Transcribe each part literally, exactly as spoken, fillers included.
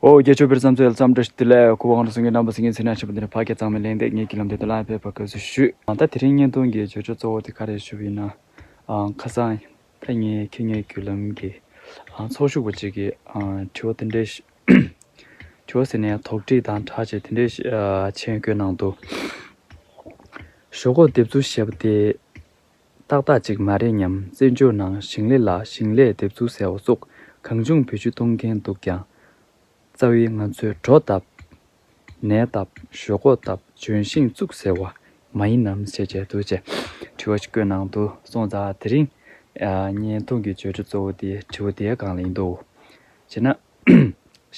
ཨོ་རྒྱལ་མཆོག་བོད་རིགས་ཚང་མ་ལ་འཚམས་འདྲི་ཞུ། དེ་ལས་གོ་བ་ང་རང་སུ་ངའི་རྣམ་པ་སེང་གེ་ཚེ་ན་ཆེན་པོ་འདི་ནས་ཕ་སྐད་གཙང་མའི་གླེང་སྟེགས་ངའི་བརྒྱུད་ལམ་དེ་དུ་ལ་ཕེབས་པར་དགའ་བསུ་ཞུ། ད་དེ་རིང་བརྙན་ཐུང་གི་བརྗོད་བྱ་གཙོ་བོ་དེ་ག་རེ་ཞུ་བ་ཡིན་ན། ཨ། ཁ་སང་ད་ངའི་ཁྱེད་ངའི་བརྒྱུད་ལམ་གྱི། ཨ། ཚོགས་ཞུགས་པ་གཅིག་གིས། ཨ། དྲི་བ་དེ་འདྲའི་ཞིག་དྲི་བ་ཟེར་ནས་དོགས་འདྲི་དང་སྦྲགས་བྱས་དེ་འདྲའི་ཞིག་ཨ། མཆན་བཀོད་གནང་འདུག་ཞོག་ཁོག་འདེབས་འཛུགས་བྱས་པ་དེ་ཏག་ཏག་ཅིག་མ་རེད་སྙམ། བཙན་བྱོལ་ནང་ཞིང་ལས་ལ་ཞིང་ལས་འདེབས་འཛུགས་ཟེར་བ་སོགས་གང་བྱུང་བེད་སྤྱོད་གཏོང་མཁན་འདུག་ཀྱང་། རྩ་བའི་ང་ཚོས་གྲོ་བཏབ། ནས་བཏབ། ཞོག་ཁོག་བཏབ། ལྗོན་ཤིང་བཙུགས་ཟེར་བ་མ་ཡིན་ནམ་ཞེས་བྱས་འདུག་ཅེས་དྲི་བ་ཞིག་བཀོད་གནང་འདུག་སོང་ཙང་དེ་རིང་ཨ། བརྙན་ཐུང་གི་བརྗོད་བྱ་གཙོ་བོ་དེ་དྲི་བ་དེའི་སྒང་ལ་ཡིན་འདུག་བྱས་ན།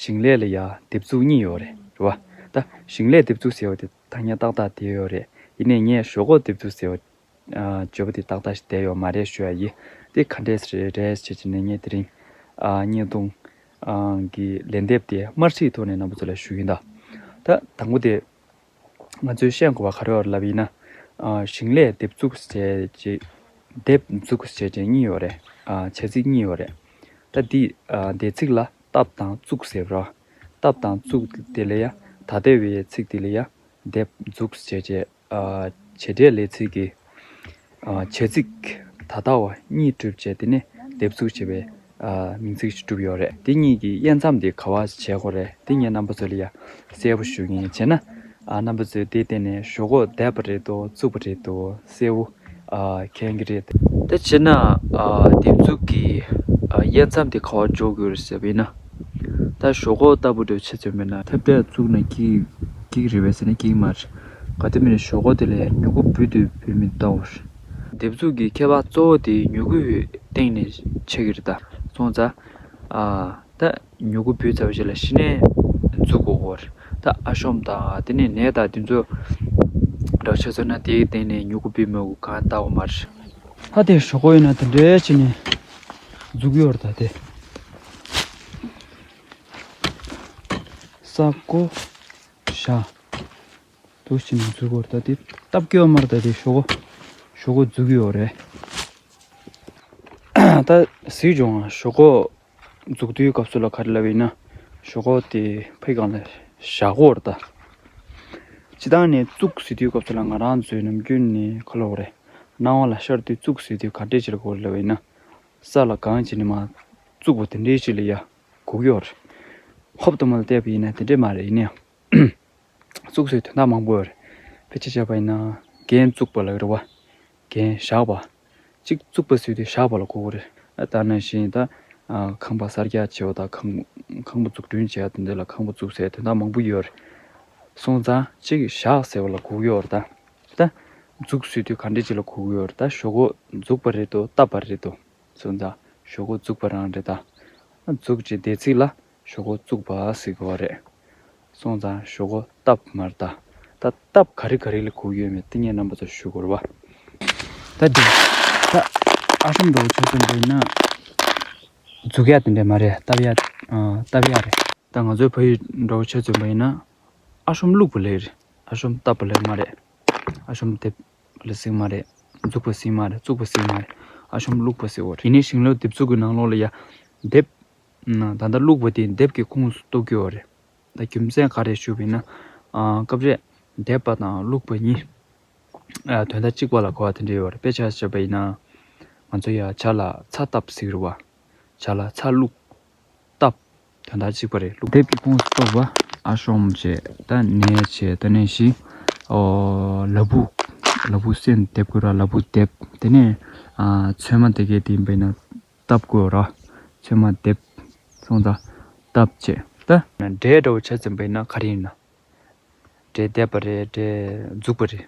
ཞིང་ལས་ལ་ཡ་འདེབས་འཛུགས་གཉིས་ཡོད་རེད། རེད་བ། ད་ཞིང་ལས་འདེབས་འཛུགས་ཟེར་བ་དེ་ཐ་སྙད་ཏག་ཏག་དེ་ཡོད་རེད། ཡིན་ནའི་ངས་ཞོག་ཁོག་འདེབས་འཛུགས་ཟེར་བ། ཨ། བརྗོད་པ་དེ་ཏག་ཏག་ཞིག་བསྡད་ཡོད་མ་རེད་ཞུ་ཡ་ཡིན། དེ་ག་འདྲས་རེད་རེད་ཅེས་བྱས་ནས་ངས་དེ་རིང་། ཨ། བརྙན་ཐུང་། ཨ། གི་ལན་འདེབས་དེ་དམར་ཁྲིད་ཐོག་ནས་རྣམ་པ་ཚོ་ལ་ཞུ་གི་ཡིན་ད། ད་དང་པོ་དེ། ང་ཚོས་ཤེས་དགོས་པ་ག་རེ་ཡོད་ལབ་ཡིན་ན། ཨ། ཞིང་ལས་འདེབས་འཛུགས་ཟེར་ཅིག་འདེབས་འཛུགས་ཟེར་ཅིག་གཉིས་ཡོད་རེད། ཨ། བྱ་ཚིག་གཉིས་ཡོད་རེད། ད་འདི། ཨ། འདས་ཚིག་ལ་བཏབ་དང་བཙུགས་ཟེར་བ། བཏབ་དང་བཙུགས་དེ་ལ་ཡ། ད་ལྟ་བའི་ཚིག་དེ་ལ་ཡ། འདེབས་འཛུགས་ཟེར་ཅིག་ཨ། བྱེད་འབྲེལ་ལས་ཚིག་གི། ཨ། བྱ་ཚིག་ད་ལྟ་བ་གཉིས་གྲུབ་བྱས་དེ་ནས་འདེབས་འཛུགས་བྱས་པའི། ཨ། མིང་ཚིག་ཅིག་གྲུབ་ཡོད་རེད། དེ་གཉིས་ཀྱི་དབྱེ་མཚམས་དེ་ག་བ་བྱེད་དགོས་རེད། དེ་ངས་རྣམ་པ་ཚོ་ལ་ཡ་གསལ་པོ་ཞུ་གི་ཡིན། བྱས་ན། ཨ། རྣམ་པ་ཚོས་དེ་བལྟས་ནས་ཞོག་ཁོག་འདེབས་པ་རེད་དོ་བཙུགས་པ་རེད་དོ་གསལ་པོ། ཨ། མཁྱེན་གྱི་རེད། དེ་བྱས་ན། ཨ། འདེབས་འཛུགས་ཀྱི། ཨ། དབྱེ་མཚམས་དེ་ག་བ་འཇོག་དགོས་རེད་ཟེར་བ་ཡིན་ན། ད་ཞོག་ཁོག་ལྟ་བུ་འདྲ་བྱེད་ཚོད་མེད་ན་ཐབ་ཐབ་བཙུགས་ན་འགྲིག་འགྲིག་རེད་པས་ཟེར་ན་འགྲིག་མ་རེད། ག་དེ་མིན་ན་ཞོག་ཁོག་དེ་ལ་མྱུ་གུ་འབུས་དུས་བུད་མེད་ལྟ་བུ་རེད། འདེབས་འཛུགས་ཀྱི་ཁྱད་པར་གཙོ་བོ་དེ་མྱུ་གུའི་སྟེང་ནས་ཆགས་ཀྱི་རེད་ད། སོང་ཙང་། ཨ། ད་མྱུ་གུ་འབུས་ཚར་བ་ཞིག་ལ་གཞི་ནས་འཛུགས་དགོས་ཀྱི་རེད། ད་ཨ་ཤོམ་དང་དེ་ནས་ནས་དང་དེ་ཚོ་འདྲ་བྱས་ཚོད་ན་དེའི་སྟེང་ནས་མྱུ་གུ་འབུས་མེད་དགོས་གང་ལྟ་བུ་མ་རེད། ཧ། དེ་ཞོག་ཁོག་ཡིན་ན་དེ་འདྲའི་བྱས་ནས་འཛུགས་ཡོད་རེད་ད་དེ། ས་རྐོ། བཞག་འདུག་བྱས་ནས་འཛུགས་ཡོད་རེད་ད་དེ། སྟབས་སྐྱོ་མ་རེད་ད་དེ་ཞོག་ཁོག་ཞོག་ཁོག་འཛུགས་ཡོད་རེད། ད་གཟིགས་བྱུང་ང་ཞོག་ཁོག་འཛུགས་དུས་སྐབས་སུ་ལ་ག་རེ་ལབ་ཡིན་ན། ཞོག་ཁོག་དེ་ཕའི་སྒང་ལ་བཞག་དགོས་རེད་ད། སྤྱིར་བཏང་ནས་བཙུགས་ཟེར་དུས་སྐབས་སུ་ལ་ང་རང་ཚོའི་ནམ་རྒྱུན་ནས་ག་ལབ་དགོས་རེད། སྣང་བ་ལ་ཤར་དུས་བཙུགས་ཟེར་དུས་ག་འདྲས་ཅིག་ལ་གོ་རེད་ལབ་ཡིན་ན། ས་ལ་གང་བྱས་ནས་མར་བཙུགས་པ་དེ་འདྲས་ཅིག་ལ་ཡ་གོ་གི་ཡོད་རེད། ཧོབ་ཏེ་མར་བལྟས་པ་ཡིན་ན་དེ་འདྲས་མ་རེད། ཡིན་ན་ཡང་། བཙུགས་ཟེར་དོན་དག་མང་པོ་ཡོད་རེད། དཔེ་ཆ་བཞག་པ་ཡིན་ན་རྒྱན་བཙུགས་པ་ལབ་ཀྱི་རེད་བ། རྒྱན་བཞག་པ། གཅིག་བཙུགས་པ་ཟེར་དུས་བཞག་པ་ལ་གོ་གི་རེད། ད་ནང་བཞིན་ད། ཨ། ཁང་པ་གསར་རྒྱག་བྱེད་པ་དང་ཁང་ཁང་པ་འཛུགས་སྐྲུན་བྱེད་ཡ་དེ་འདྲ་ལ་ཁང་པ་བཙུགས་ཟེར་དོན་དག་མང་པོ་ཡོད་རེད། སོང་ཙང་གཅིག་བཞག་ཟེར་བ་ལ་གོ་གི་ཡོད་རེད་ད། ད། འཛུགས་ཟེར་དུས་ག་འདྲས་ཅིག་ལ་གོ་གི་ཡོད་རེད། ད་ཞོག་ཁོག་འཛུགས་པ་རེད་དོ་བཏབ་པ་རེད་དོ། སོང་ཙང་ཞོག་ཁོག་བཙུགས་པ་རང་རེད་ད། འཛུགས་ཀྱི་འདས་ཚིག་ལ་ཞོག་ཁོག་བཙུགས་པ་ཟེར་དགོས་པ་རེད། སོང་ཙང་ཞོག་ཁོག་བཏབ་མ་རེད་ད། ད་བཏབ་ག་རེ་ག་རེ་ལ་གོ་གི་ཡོད་མེད་དེ་ངས་རྣམ་པ་ཚོར་ཞུ་དགོས་རེད་བ། ད་འདི། ད་ཨ་ཤོམ་འདྲ་བོ་ཆ་ཚང་འདྲ་ཡིན་ན། འཛུགས་ཡ་དེ་འདྲ་མ་རེད། བཏབ་ཡ། ཨ། བཏབ་ཡ་རེད། ད་ང་ཚོའི་ཕ་ཡུལ་འདྲ་བོ་ཆ་མཚོན་པ་ཡིན་ན། ཨ་ཤོམ་བླུགས་པ་ལབ་རེད། ཨ་ཤོམ་བཏབ་པ་ལབ་མ་རེད། ཨ་ཤོམ་འདེབས་ལ་ཟེར་མ་རེད། འཛུགས་པ་ཟེར་མ་རེད། བཙུགས་པ་ཟེར་མ་རེད། ཨ་ཤོམ་བླུགས་པ་ཟེར་བ་རེད། ཡིན་ནའི་ཞིང་ལས་འདེབས་འཛུགས་ཀྱི་ནང་ལོགས་ལ་ཡ། འདེབས། ད་ལྟ་བླུགས་པ་དེ་འདེབས་ཀྱི་ཁོངས་སུ་གཏོགས་ཀྱི་ཡོད་རེད། ད་རྒྱུ་མཚན་ག་རེ་ཞུས་པ་ཡིན་ན། ཨ། སྐབས་རེ་འདེབས་པ་དང་བླུགས་པ་གཉིས། ཨ། དོན་དག་གཅིག་པ་ལ་གོ་བ་དེ་འདྲ་ཡོད་རེད། དཔེ་ཆ་བཞག་པ་ཡིན་ན། ང་ཚོ་ཡ་ཇ་ལ་ཚྭ་བཏབ་ཟེར་གྱི་རེད་བ། ཇ་ལ་ཚྭ་བླུགས། བཏབ། དོན་དག་གཅིག་པ་རེད། བླུགས། འདེབས་ཀྱི་ཁོངས་སུ་གཏོགས་པ། ཨ་ཤོམ་བྱས། ད་ནས་བྱས། ད་ནས་ཤི། ཨོ། ལ་ཕུག་ལ་ཕུག་སོན་འདེབས་དགོས་ར། ལ་ཕུག་འདེབས། དེ་ནས། ཨ། ཚོད་མ་དེ་གས་དེ་ཡིན་པ་ཡིན་ན། བཏབ་དགོས་ར། ཚོད་མ་འདེབས། སོང་ཙང་། བཏབ་བྱས། ད། འབྲས་འདྲ་བོ་ཆ་མཚོན་པ་ཡིན་ན་ག་རེ་ཡིན་ན། འབྲས་འདེབས་པ་རེད། འབྲས་འཛུགས་པ་རེད།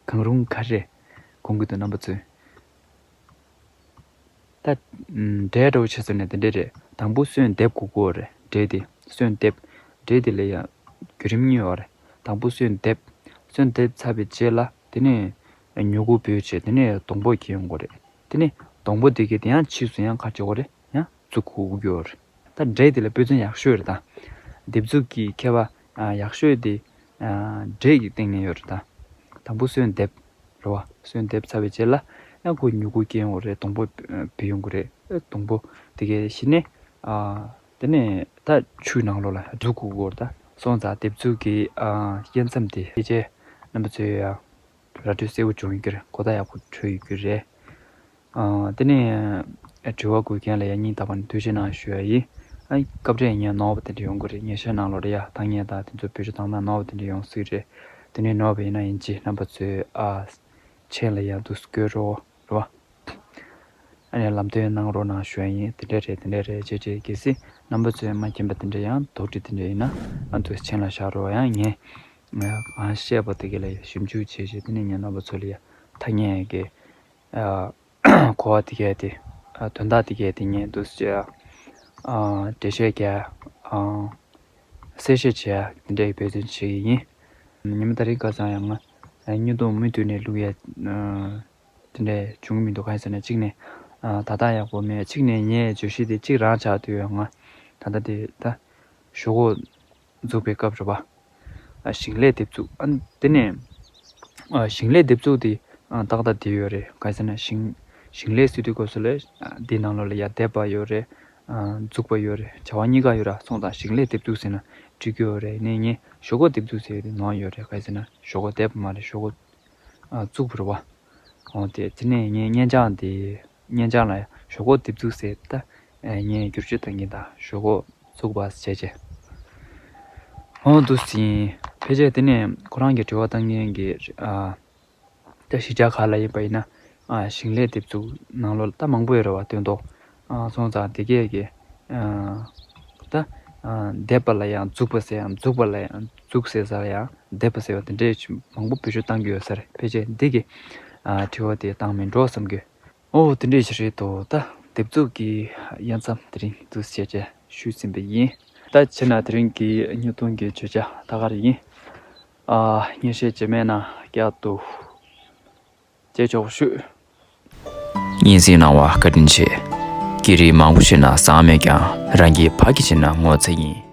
གང་རུང་ག་རེ་རེད། གོང་གི་དུ་རྣམ་པ་ཚོས། ད། ཨམ། འབྲས་འདྲ་བོ་ཆ་མཚོན་ན་དེ་འདྲས་རེད། དང་པོ་སོན་འདེབས་དགོས་ཀྱི་ཡོད་རེད། འབྲས་དེ། སོན་འདེབས། འབྲས་དེ་ལ་ཡང་བརྒྱུད་རིམ་གཉིས་ཡོད་རེད། དང་པོ་སོན་འདེབས། སོན་འདེབས་ཚར་བའི་རྗེས་ལ་དེ་ནས་མྱུ་གུ་འབུས་བྱས། དེ་ནས་སྡོང་པོ་སྐྱེ་ཡོང་གི་རེད། དེ་ནས་སྡོང་པོ་དེ་གས་དེ་ཡང་ཕྱིས་སུ་ཡང་ག་རེ་བྱེད་དགོས་རེད། ཡང་འཛུགས་དགོས་ཀྱི་ཡོད་རེད། ད་འབྲས་དེ་ལ་དཔེ་མཚོན་ཡག་ཤོས་རེད་ད། འདེབས་འཛུགས་ཀྱི་ཁྱད་པར། ཨ། ཡག་ཤོས་དེ། ཨ། འབྲས་ཀྱི་སྟེང་ནས་ཡོད་རེད་ད། དང་པོ་སོན་འདེབས། རེད་བ། སོན་འདེབས་ཚར་བའི་རྗེས་ལ་ཡང་ཁོ་མྱུ་གུ་སྐྱེ་ཡོང་གི་རེད། སྡོང་པོ་འབུས་ཡོང་གི་རེད། སྡོང་པོ་དེ་གའི་གཞི་ནས། ཨ། དེ་ནས་ད་ཆུ་ནང་ལོགས་ལ་འཛུགས་དགོས་སྐོར་ད་སོང་ཙང་དེབ་གཟུགས་ཀྱི་ཨ་དབྱེ་མཚམས་དེ་ཕལ་ཆེར་རྣམ་པ་ཚོས་ཡང་ར་སྤྲོད་གསལ་པོ་བྱུང་ཡོད་ཀྱི་རེད། གོ་བརྡ་ཡག་པོ་འཕྲོད་ཡོད་ཀྱི་རེད། ཨ་དེ་ནས་དྲི་བ་དགོས་མཁན་ལ་ཡང་སྙིང་ཐག་པ་ནས་ཐུགས་རྗེ་གནང་ཞུ་ཡ་ཡིན། ཨ་སྐབས་རེ་ངས་ནོར་བ་དེ་འདྲ་ཡོང་གི་རེད། ཉེ་ཆར་ནང་ལོགས་ལ་ཡ་ཐ་སྙད་དང་དེ་ཚོ་བེད་སྤྱོད་བཏང་སྟངས་ནོར་བ་དེ་འདྲ་ཡོང་སྲིད་རེད། དེ་ནས་ནོར་བ་ཡིན་ན་ཡིན་གཅིག་རྣམ་པ་ཚོས་ཨ་མཆན་ལ་ཡང་འདུག་སེ་བཀོད་རོགས་རེད་བ། ཨ་ནི་ལམ་སྟོན་གནང་རོགས་གནང་ཞུ་ཡ་ཡིན། དེ་འདྲ་རེད་དེ་འདྲ་རེད་བྱས་བྱས་གལ་སྲིད་རྣམ་པ་ཚོས་མ་མཁྱེན་པ་དེ་འདྲ་ཡང་དོགས་འདྲི་དེ་འདྲ་ཡིན་ན་ཨ་འདུག་སེ་མཆན་ལ་བཞག་རོགས། ཡང་ངས་ཨ་བཤད་པ་དེ་ག་ལ་ཞིབ་འཇུག་བྱས་བྱས་དེ་ནས་ངས་རྣམ་པ་ཚོ་ལ་ཡ་ཐ་སྙད་ཀྱི་ཨ་གོ་བ་དེ་གས་དེ་ཨ་དོན་དག་དེ་གས་དེ་ངས་འདུག་སེ་ཨ་འགྲེལ་བཤད་རྒྱག་ཨ་གསལ་བཤད་བྱེད་ཡ་དེ་འདྲའི་འབད་བརྩོན་བྱེད་ཀྱི་ཡིན། ཉི་མ་དེ་རིང་ཁ་སང་ཡང་ང་བརྙན་ཐུང་མུ་མཐུད་ནས་བླུག་ཡ་ཨ་དེ་འདྲ་བྱུང་གི་མི་འདུག་གང་ཡིན་ཟེར་ན་གཅིག་ནས་ཨ་ད་ལྟ་ཡག་པོ་མེད། གཅིག་ནས་ངའི་བརྗོད་གཞི་དེ་གཅིག་རང་ཆགས་དུས་ཡང་ང་ད་ལྟ་དེ་ད་ཞོག་ཁོག་འཛུགས་པའི་སྐབས་རེད་པ། ཨ་ཞིང་ལས་འདེབས་འཛུགས། ཨ་དེ་ནས་ཨ་ཞིང་ལས་འདེབས་འཛུགས་དེ་ཨ་ཏག་ཏག་དེ་ཡོད་རེད། གང་ཡིན་ཟེར་ན་ཞིང་ཞིང་ལས་ཟེར་དུས་སྐབས་སུ་ལ་ཨ་དེའི་ནང་ལོགས་ལ་ཡ་འདེབས་པ་ཡོད་རེད། ཨ་འཛུགས་པ་ཡོད་རེད། བྱ་བ་གཉིས་ཀ་ཡོད་ར། སོང་ཙང་ཞིང་ལས་འདེབས་འཛུགས་ཟེར་ན་འགྲིག་གི་ཡོད་རེད། ནས་ངས་ཞོག་ཁོག་འདེབས་འཛུགས་ཟེར་ཡོད་དེ་ནོར་ཡོད་རེད། གང་ཡིན་ཟེར་ན་ཞོག་ཁོག་འདེབས་པ་མ་རེད། ཞོག་ཁོག་ཨ་བཙུགས་པ་རེད་བ། འོ་དེ་དེ་ནས་ངས་གཉེན་སྦྱོང་དེ་གཉེན་སྦྱོང་ལ་ཞོག་ཁོག་འདེབས་འཛུགས་ཟེར་ད་ཨ་ངས་བསྒྱུར་བཅོས་བཏང་གིན་ད་ཞོག་ཁོག་བཙུགས་པ་བྱས་བྱས། འོ་འདུག་སེ་ཡིན། ཕལ་ཆེར་དེ་ནས་ཁོ་རང་གི་དྲི་བ་བཏང་མཁན་གྱི་ཨ་ད་གཞིས་ཆགས་ཁག་ལ་ཡིན་པ་ཡིན་ན་ཨ་ཞིང་ལས་འདེབས་འཛུགས་ནང་ལོགས་ད་མང་པོ་ཡོད་རེད་བ། དོན་དག་ཨ་སོང་ཙང་དེ་གས་ཀྱི་ཨ་ད་ཨ་འདེབས་པ་ལ་ཡང་འཛུགས་པ་ཟེར་ཡང་འཛུགས་པ་ལ་ཡང་འཛུགས་ཟེར་ས་ལ་ཡང་འདེབས་པ་ཟེར་བ་དེ་འདྲས་མང་པོ་བེད་སྤྱོད་བཏང་གི་ཡོད་ས་རེད། ཕལ་ཆེར་འདི་གི་ཨ་དྲི་བ་དེ་བཏང་མིན་འགྲོ་བསམ་གི། ཨོ་དེ་འདྲས་ཞིག་རེད་དོ། ད་འདེབས་འཛུགས་ཀྱི་དབྱེ་མཚམས་དེ་རིང་འདུག་སེ་བྱས་བྱས་ཞུས་ཟིན་པ་ཡིན། ད་བྱས་ན་དེ་རིང་གི་བརྙན་ཐུང་གི་བརྗོད་བྱ་ད་ག་རེ་ཡིན། ཨ་སྙན་ཤལ་བྱེད་མེད་ན་བསྐྱར་དུ་བྱེད་ཆོག་ཞུ། སྙན་སེང་གནང་བ་བཀའ་དྲིན་ཆེ། སྐད་རིགས་མང་པོ་ཤེས་ན་བཟང་མེད་ཀྱང་རང་གི་ཕ་གི་བྱས་ན་ངོ་ཚ་ཡིན།